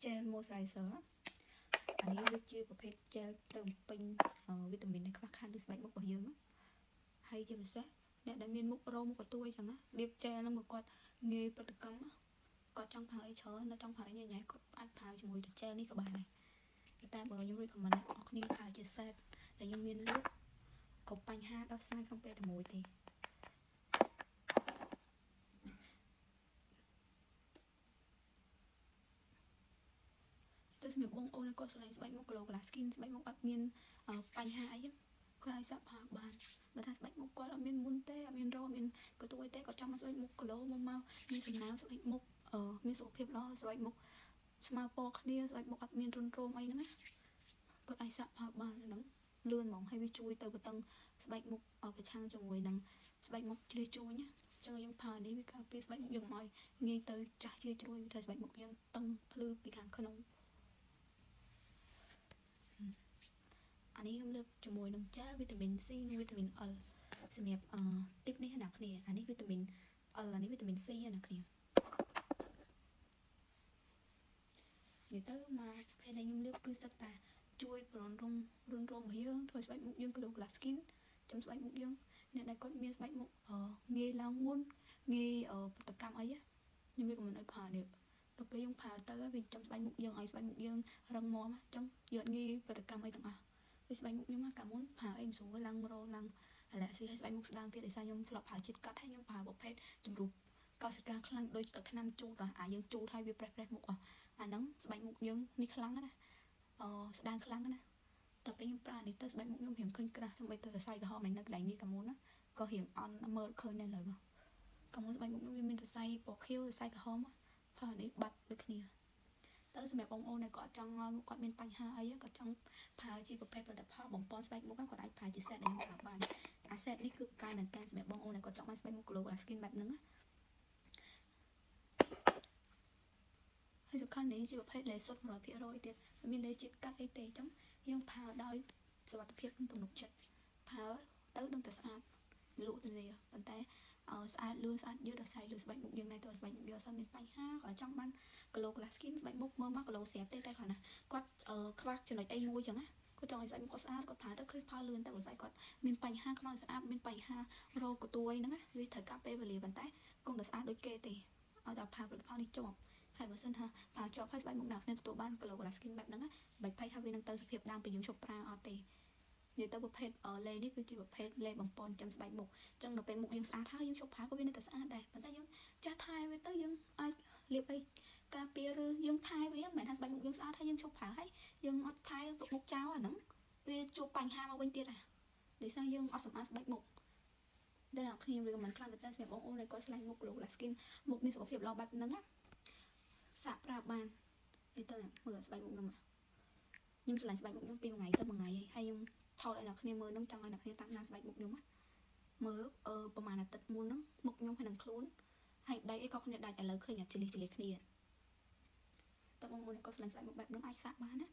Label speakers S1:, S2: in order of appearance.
S1: gel moisturizer អានេះវាជាប្រភេទ gel ទៅបំពេញវីតាមីនដែលខ្វះខាតលើស្បែកមុខរបស់យើងហើយជាពិសេសអ្នកដែលមានមុខរោមមុខកទួយចឹងណាលាប gel ហ្នឹងមកគាត់ងាយប្រតិកម្មគាត់ចង់ប្រើអីច្រើននៅចង់ប្រើអីញ៉ៃៗគាត់អាចប្រើជាមួយតែ gel នេះក៏បានដែរតែបើខ្ញុំ recommend អ្នកនរគ្នាប្រើជា set ដែលខ្ញុំមានលក់គ្រប់បញ្ហាដោះស្រាយក្នុងពេលតែមួយទេទៅសម្រាប់បងអូនគាត់ស្រឡាញ់ស្បែកមុខ glow glass skin ស្បែកមុខអត់មានបញ្ហាអីគាត់ឲ្យសាក់ប្រើបានបើថាស្បែកមុខគាត់អត់មានមុនទេអត់មានរោអត់មានកទួយទេគាត់ចង់មកស្បែកមុខ glow មកមកមានសំណើមស្បែកមុខមានសុខភាពល្អស្បែកមុខស្មើពណ៌គ្នាស្បែកមុខអត់មានរុនរោមអីហ្នឹងណាគាត់អាចសាក់ប្រើបានហ្នឹងលឿនហ្មងហើយវាជួយទៅបតឹងស្បែកមុខឲ្យប្រឆាំងជាមួយនឹងស្បែកមុខជ្រីជួញណាចឹងយើងប្រើនេះវាការពារស្បែកមុខយើងឲ្យងាយទៅចាស់ជាជ្រួយវាធ្វើស្បែកមុខយើងតឹងភ្លឺពីខាងក្នុងអានេះខ្ញុំលើកជាមួយនឹងជែលវីតាមីន C និងវីតាមីន L សម្រាប់ទីបនេះណាគ្នាអានេះវីតាមីន L អានេះវីតាមីន C ណាគ្នានិយាយទៅមកពេលដែលខ្ញុំលាបគឺសិតតាជួយប្រន់រុំរុនរោមរបស់យើងធ្វើស្បែកមុខយើង glow glass skin ចំស្បែកមុខយើងអ្នកដែលគាត់មានស្បែកមុខងាយឡើងមុនងាយប្រតិកម្មអីខ្ញុំ recommend ឲ្យប្រើនេះដល់ពេលយើងប្រើទៅវាចំស្បែកមុខយើងឲ្យស្បែកមុខយើងរឹងមាំអញ្ចឹងយើងអត់ងាយប្រតិកម្មអីទាំងអស់វាស្បែកមុខខ្ញុំកាលមុនប្រើអីមិនស្រួលឡើងរោឡើងអាឡែស៊ីឲ្យស្បែកមុខស្ដើងទៀតដោយសារខ្ញុំធ្លាប់ប្រើជាតិកាត់ហើយខ្ញុំប្រើប្រភេទជំរុះកោសិកាខ្លាំងដូចទឹកថ្នាំជូតអាយើងជូតហើយវាប្រេះប្រេះមុខអាហ្នឹងស្បែកមុខយើងនេះខ្លាំងណាស្ដើងខ្លាំងណាតែពេលខ្ញុំប្រើនេះទៅស្បែកមុខខ្ញុំរៀងឃើញក្រាស់សូម្បីតែសរសៃក្រហមនៅកន្លែងនេះកាលមុនណាក៏រៀងអន់មើលឃើញដែរលើកាលមុនស្បែកមុខខ្ញុំវាមានសរសៃពណ៌ខៀវសរសៃក្រហមប្រើនេះបាត់ដូចគ្នាទៅសម្រាប់បងអូនដែលគាត់ចង់ឲ្យគាត់មានបញ្ហាអីគាត់ចង់ប្រើជាប្រភេទផលិតផលបំពន់ស្បែកមុខគាត់អាចប្រើជា set ដែលខ្ញុំប្រើបានអា set នេះគឺកាយមែនតើសម្រាប់បងអូនដែលគាត់ចង់បានស្បែកមុខ glow glass skin បែបហ្នឹងណាហើយសំខាន់នេះជាប្រភេទលេសុទ្ធ 100% ទៀតមិនមានលេជាតិកាត់អីទេអញ្ចឹងយើងប្រើដោយសុវត្ថិភាពនិងទំនុកចិត្តប្រើទៅដឹងតែស្អាតលក់ទៅនេះប៉ុន្តែស្អាតលឿនស្អាតយឺតដល់ស្អែកលើស្បែកមុខយើងដែរទៅស្បែកមុខយើងអត់សូវមានបញ្ហាគាត់ចង់បាន glow glass skin ស្បែកមុខមើលមក glow ស្រាប់ទេតែគាត់ណាគាត់ខ្វះចំណុចអីមួយចឹងណាគាត់ចង់ឲ្យស្បែកមុខគាត់ស្អាតគាត់ប្រើទៅឃើញផលលឿនតែបើស្បែកគាត់មានបញ្ហាខ្មៅស្អាតមានបញ្ហារោគកទួយហ្នឹងណាវាត្រូវការពេលវេលាប៉ុន្តែគង់តែស្អាតដូចគេទេឲ្យតែប្រើផលិតផលនេះជាប់ហើយបើសិនថាប្រើជាប់ហើយស្បែកមុខអ្នកគ្នាទទួលបាន glow glass skin បែបហ្នឹងណាបាច់ភ័យថាវានឹងទៅសភាពដើមពីយើងឈប់ប្រើអត់ទេនិយាយទៅប្រភេទលេនេះគឺជាប្រភេទលេបំពន់ចាំស្បែកមុខអញ្ចឹងដល់ពេលមុខយើងស្អាតហើយយើងឈប់ប្រើក៏វានៅតែស្អាតដែរប៉ុន្តែយើងចាស់ថែវាទៅយើងអាចលាបអីការពារឬយើងថែវាមិនមែនថាស្បែកមុខយើងស្អាតហើយយើងឈប់ប្រើហើយយើងអត់ថែទុកមុខចោលអាហ្នឹងវាជួបបញ្ហាមកវិញទៀតអាដោយសារយើងអត់សម្អាតស្បែកមុខដល់អ្នកគ្នាវាមិនខ្លាំងមែនតើសម្រាប់បងអូនដែលគាត់ឆ្លាញ់មុខ glow glass skin មុខមានសុខភាពល្អបែបហ្នឹងណាសាកប្រើបានហើយទៅមើលស្បែកមុខខ្ញុំខ្ញុំឆ្លាញ់ស្បែកមុខខ្ញុំពីមួយថ្ងៃទៅមួយថ្ងៃហើយខ្ញុំថតឲ្យអ្នកគ្នាមើលនឹងចង់ឲ្យអ្នកគ្នាតាមដានស្បែកមុខខ្ញុំណាមើលប្រហែលអាទិត្យមុនហ្នឹងមុខខ្ញុំហើយនឹងខ្លួនហើយដៃអីក៏គ្នាដាច់ឥឡូវឃើញចលិះចលិះគ្នាតើបងប្អូនក៏ឆ្លាញ់ស្បែកមុខបែបហ្នឹងអាចសាកបានណា